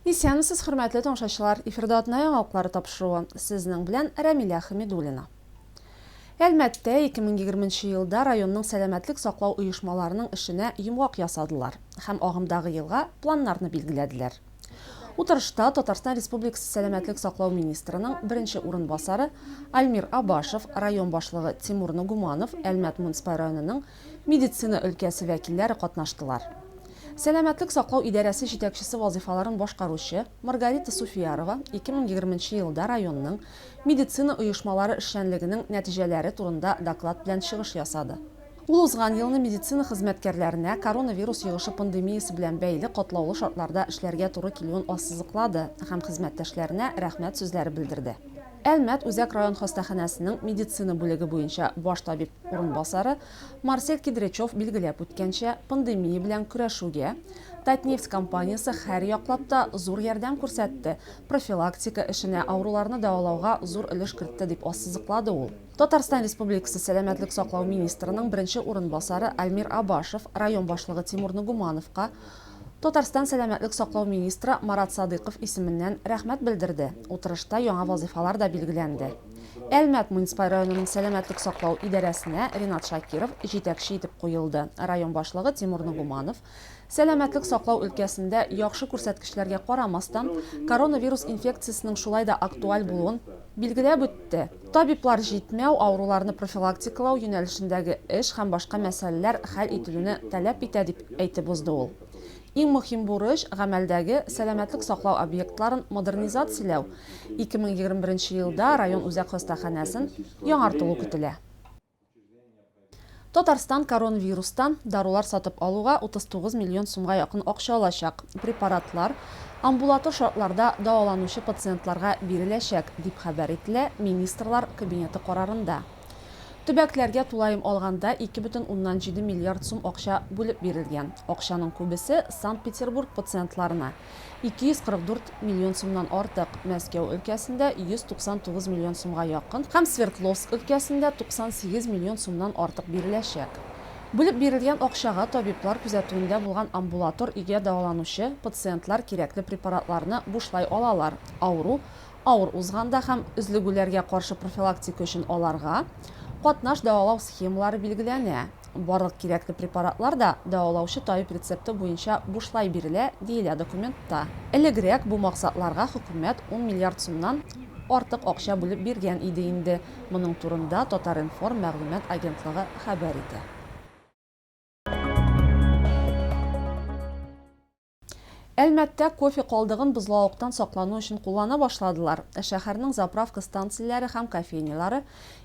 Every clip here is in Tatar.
Исәнмесез, хөрмәтле тамашачылар! Эфирда атна яңалыклары тапшыруы. Сезнең белән Рәмилә Хәмидуллина. Әлмәттә 2020 елда районның сәламәтлек саклау оешмаларының эшенә йомгак ясадылар һәм агымдагы елга планнарны билгеләделәр. Утырышта Татарстан Республикасы сәламәтлек саклау министрының беренче урынбасары Альмир Абашев, район башлыгы Тимур Нугуманов, Әлмәт муниципаль районының медицина өлкәсе вәкилләре катнаштылар. Сәламәтлек саклау идарәсе җитәкчесе вазыйфаларын башкаручы Маргарита Суфиярова 2020 елда районның медицина оешмалары эшчәнлегенең нәтиҗәләре турында доклад белән чыгыш ясады. Ул узган елны медицина хезмәткәрләренә коронавирус йогышы пандемиясе белән бәйле катлаулы шартларда эшләргә туры килүен ассызыклады һәм хезмәттәшләренә рәхмәт сүзләре белдерде. Әлмәт үзәк район хастаханәсенең медицина бүлеге буенча баш табиб урынбасары Марсель Кидрячев билгеләп үткәнчә, пандемия белән көрәшүгә Татнефть компаниясе һәр яклап та зур ярдәм күрсәтте, профилактика эшенә, авыруларны дәвалауга зур өлеш кертте, дип ассызыклады ул. Татарстан Республикасы сәламәтлек саклау министрының беренче урынбасары Альмир Абашев район башлыгы Тимур Нугумановка Татарстан сәламәтлек саклау министры Марат Садыйков исеменнән рәхмәт белдерде. Утырышта яңа вазыйфалар да билгеләнде. Әлмәт муниципаль районының сәламәтлек саклау идарәсенә Ринат Шакиров җитәкче итеп куелды. Район башлыгы Тимур Нугуманов, сәламәтлек саклау өлкәсендә яхшы күрсәткечләргә карамастан, коронавирус инфекциясенең шулай да актуаль булуын билгеләп үтте. Табиблар җитмәү, авыруларны профилактикалау юнәлешендәге эш һәм башка мәсьәләләр хәл ителүне таләп итә, дип әйтеп узды ул. Иң мөһим бурыч, гамәлдәге сәламәтлек саклау объектларын модернизацияләү. 2021 елда район үзәк хастаханәсен яңартылу көтелә. Татарстан коронвирустан дарулар сатып алуга 39 миллион сумга якын акча алачак. Препаратлар амбулатор шартларда дәваланучы пациентларга биреләчәк, дип хәбәр ителә Министрлар Кабинеты карарында. Төбәкләргә тулаем алганда 2,7 миллиард сум акча бүлеп бирелгән. Акчаның күбесе Санкт-Петербург пациентларына, 244 миллион сумнан артык, Мәскәү өлкәсендә 199 миллион сумга якын һәм Свердловск өлкәсендә 98 миллион сумнан артык биреләчәк. Бүлеп бирелгән акчага табиблар күзәтүендә булган амбулатор өйгә дәваланучы пациентлар кирәкле препаратларны бушлай алалар, авыру Авыр узганда һәм өзлегүләргә каршы профилактика өчен аларга катнаш дәвалау схемалары билгеләнә. Барлык кирәкле препаратлар да дәвалаучы табиб рецепты буенча бушлай бирелә, диелә документта. Элегрәк бу максатларга хөкүмәт ун миллиард сумнан артык акча бүлеп биргән иде инде. Моның турында Татар-информ мәгълүмат агентлыгы хәбәр итә. Әлмәттә кофе калдыгын бозлавыктан саклану өчен куллана башладылар. Шәһәрнең заправка станцияләре һәм кофейнялары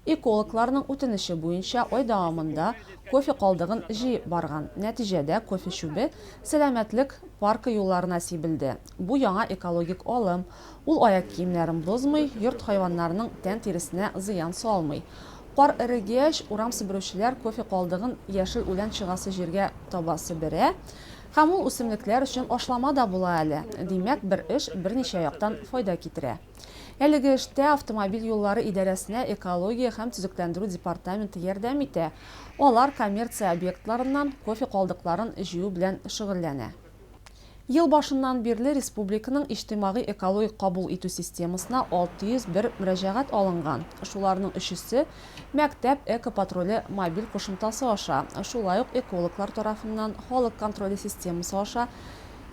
экологларның үтенече буенча ай дәвамында кофе калдыгын җыеп барган. Нәтиҗәдә, кофе чүбе Сәламәтлек паркы юлларына сибелде. Бу яңа экологик алым. Ул аяк киемнәрен бозмый, йорт хайваннарының тән тиресенә зыян салмый. Кар эрегәч, урам себерүчеләр кофе калдыгын яшел үлән чыгасы җиргә таба себерә. Һәм ул үсемлекләр өчен ашлама да була әле. Димәк, бер эш берничә яктан файда китерә. Әлеге эштә автомобиль юллары идарәсенә экология һәм төзекләндерү департаменты ярдәм итә. Алар коммерция объектларыннан кофе калдыкларын җыю белән шөгыльләнә. Ел башыннан бирле республиканың иҗтимагый-экологик кабул итү системасына 601 мөрәҗәгать алынган. Шуларның өчесе, Мәктәп экопатруле мобиль кушымтасы аша, шулай ук экологлар тарафыннан Халык контроле системасы аша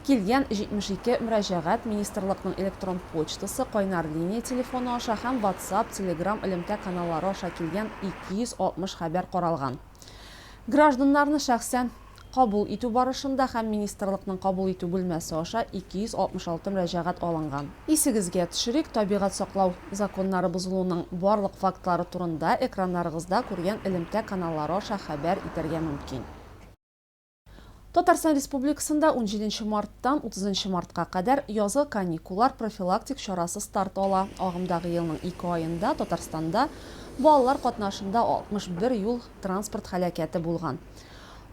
килгән 72 мөрәҗәгать министрлыкның электрон почтасы, кайнар линия телефоны аша һәм WhatsApp, Telegram элемтә каналлары аша килгән 260 хәбәр каралган. Гражданнарны шәхсән кабул итү барышында һәм министрлыкның кабул итү бүлмәсе аша 266 мөрәҗәгать алынган. Исегезгә төшерик, табигать саклау законнары бозылуның барлык фактлары турында экраннарыгызда күргән элемтә каналлары аша хәбәр итәргә мөмкин. Татарстан Республикасында унҗиденче марттан утызынчы мартка кадәр язгы каникуллар профилактик чарасы старт ала. Агымдагы елның ике аенда Татарстанда балалар катнашында 61 юл транспорт һәлакәте булган.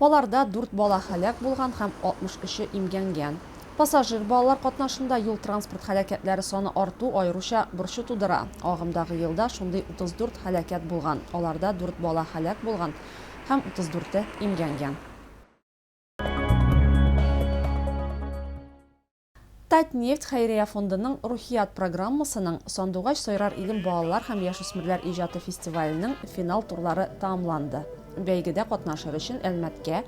Аларда дүрт бала һәлак булган һәм 63-е имгәнгән. Пассажир балалар катнашында юл-транспорт һәлакәтләре саны арту аеруча борчу тудыра. Агымдагы елда шундый 34 һәлакәт булган, аларда дүрт бала һәлак булган һәм 34-е имгәнгән. Татнефть хәйрия фондының Рухият программасының Сандугач сайрар илем балалар һәм яшүсмерләр иҗаты фестиваленең финал турлары тәмамланды. Бәйгедә катнашыр өчен Әлмәткә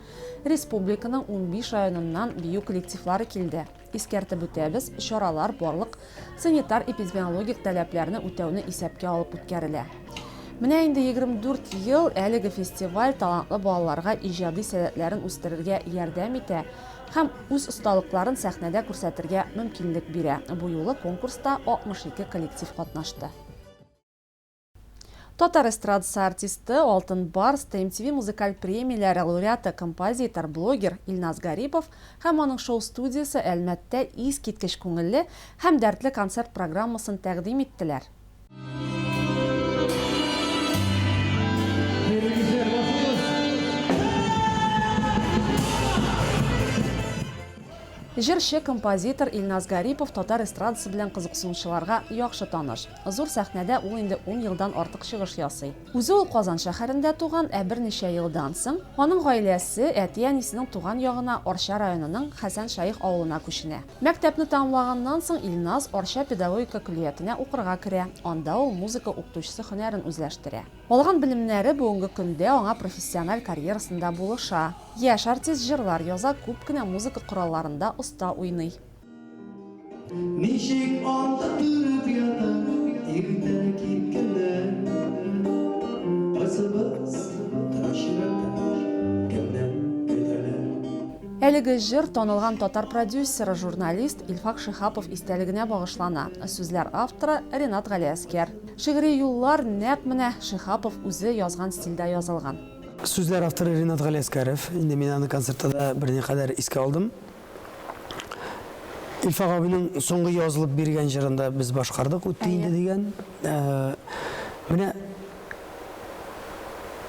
республиканың 15 районыннан бию коллективлары килде. Искәртеп үтәбез, чаралар барлык санитар-эпидемиологик таләпләрне үтәүне исәпкә алып үткәрелә. Менә инде 24 ел әлеге фестиваль талантлы балаларга иҗади сәләтләрен үстерергә ярдәм итә һәм үз осталыкларын сәхнәдә күрсәтергә мөмкинлек бирә. Бу юлы конкурста 62 коллектив катнашты. Татар эстрадасы артисты, Алтын Барс, ТМТВ музыкаль премияләре лауреаты, композитор, блогер Илназ Гарипов һәм аның шоу-студиясе Әлмәттә искиткеч күңелле һәм дәртле концерт программасын тәкъдим иттеләр. Җырчы, композитор Илназ Гарипов татар эстрадасы белән кызыксынучыларга яхшы таныш. Зур сәхнәдә ул инде ун елдан артык чыгыш ясый. Үзе ул Казан шәһәрендә туган, ә берничә елдан соң, аның гаиләсе әти-әнисенең туган ягына Арча районының Хәсән Шәех авылына күченә. Мәктәпне тәмамлаганнан соң Илназ Арча педагогика көллиятенә укырга керә, анда ул музыка укытучысы һөнәрен үзләштерә. Алган белемнәре бүгенге көндә аңа профессиональ карьерасында булыша. Яшь артист җырлар яза, күп кенә музыка коралларында оста уйный. Ничек анда торып ята иртә киткәннәр? Кайсыбыз тора чиратта, кемнән көтәләр? Әлеге җыр танылган татар продюсеры, журналист Илфак Шиһапов истәлегенә багышлана. Сүзләр авторы, Ренат Галиәскәр. Шигъри юллар нәкъ менә Шиһапов үзе язган стильдә язылган. Сүзләр авторы Ренат Галиәскәров. Инде мин аны концертта да берникадәр искә алдым. Илфак абыйның соңгы язылып биргән җырын да без башкардык, үтте инде дигән. Менә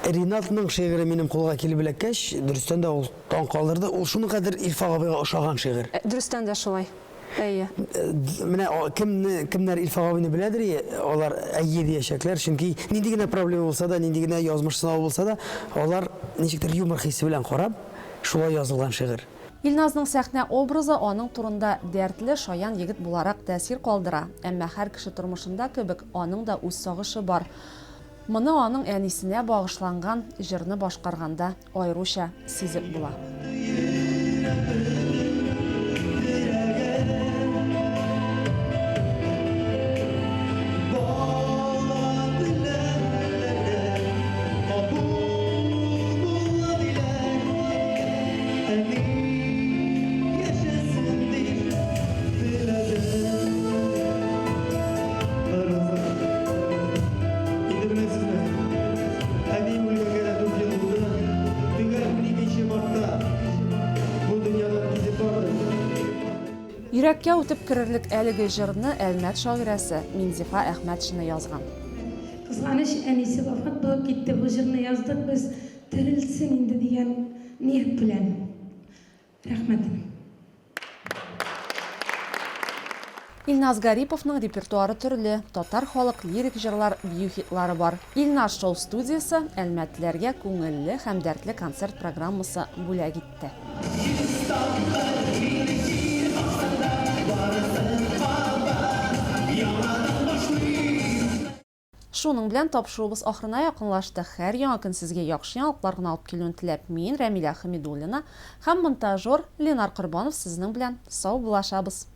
Ренатның шигыре минем кулга килеп эләккәч, дөрестән дә ул таң калдырды. Ул шуның кадәр Илфак абыйга ошаган шигырь. Дөрестән дә шулай. Әйе. Менә кемне, кемнәр Илфак абыйны беләдер, алар әйе диячәкләр, чөнки нинди генә проблема булса да, нинди генә язмыш сынавы булса да, алар ничектер юмор хисе белән карап, шулай язылган шигырь. Илназның сәхнә образы аның турында дәртле, шаян егет буларак тәэсир калдыра. Әмма һәр кеше тормышында кебек, аның да үз сагышы бар. Моны аның әнисенә багышланган җырны башкарганда аеруча сизеп була. Йөрәккә үтеп керерлек әлеге җырны Әлмәт шагыйрәсе Минзифа Әхмәтшина язган. Кызганыч, әнисе вафат булып китте. Бу җырны яздык без. Терелсен инде дигән ният белән. Рәхмәт. Илназ Гариповның репертуары төрле, татар халык лирик җырлар, бию хитлары бар. Илназ шоу студиясе әлмәтлеләргә күңелле һәм дәртле концерт программасы бүләк итте. Шуның белән тапшыруыбыз ахырына якынлашты. Һәр яңа көн сезгә яхшы яңалыклар гына алып килүен теләп, мин, Рәмилә Хәмидуллина, һәм монтажер Ленар Корбанов сезнең белән саубуллашабыз.